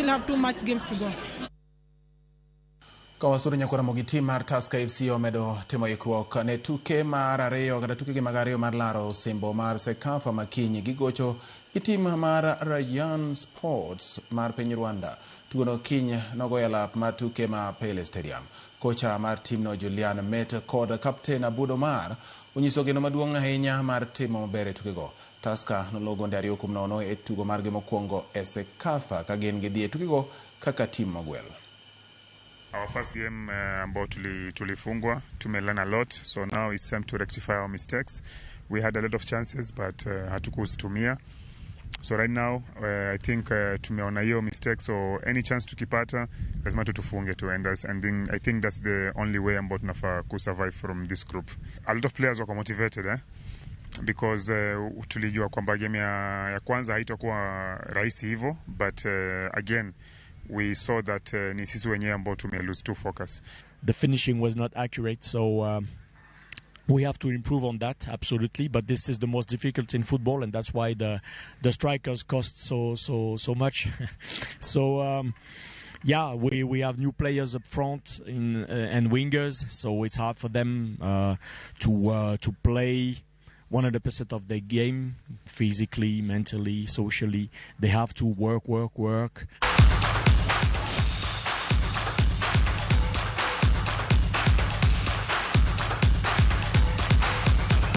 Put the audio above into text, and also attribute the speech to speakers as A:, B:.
A: still have too much games to go.
B: Ka wasudo nyaka Ramogi, tim mar Tusker FC omedo timo ikruok ne tuke mar ariyo kata tukegi mag ariyo mar laro osimbo mar CECAFA makiny gigocho gi tim mar Rayon Sports mar piny Rwanda. Tugono kiny nogoyo e lap mar tuke ma Pele Stadium. Kocha mar timno Julian Met kod kapten Abud Omar onyiso geno maduong' ahinya mar timo maber e tukego. Tusker noloo gonde 2-0 e tugo margi mokwongo e CECAFA ka gin gidhi e tukego kaka tim mogwel.
C: Our first game ambao tulifungwa, tumelearn a lot, so now it's time to rectify our mistakes. We had a lot of chances but hatukuzitumia. So right now I think tumeona hiyo mistake, so any chance tukipata lazima tutufunge tu, and then I think that's the only way ambao tunafaa kusurvive from this group. A lot of players wako motivated, eh? Because tulijua kwamba game ya kwanza haitakuwa rahisi hivyo, but again we saw that ni sisi wenyewe ambao tume lose to focus.
D: The finishing was not accurate, so we have to improve on that, absolutely. But this is the most difficult in football, and that's why the strikers cost so so so much. So yeah, we have new players up front in and wingers, so it's hard for them to play 100% of their game, physically, mentally, socially. They have to work, work, work.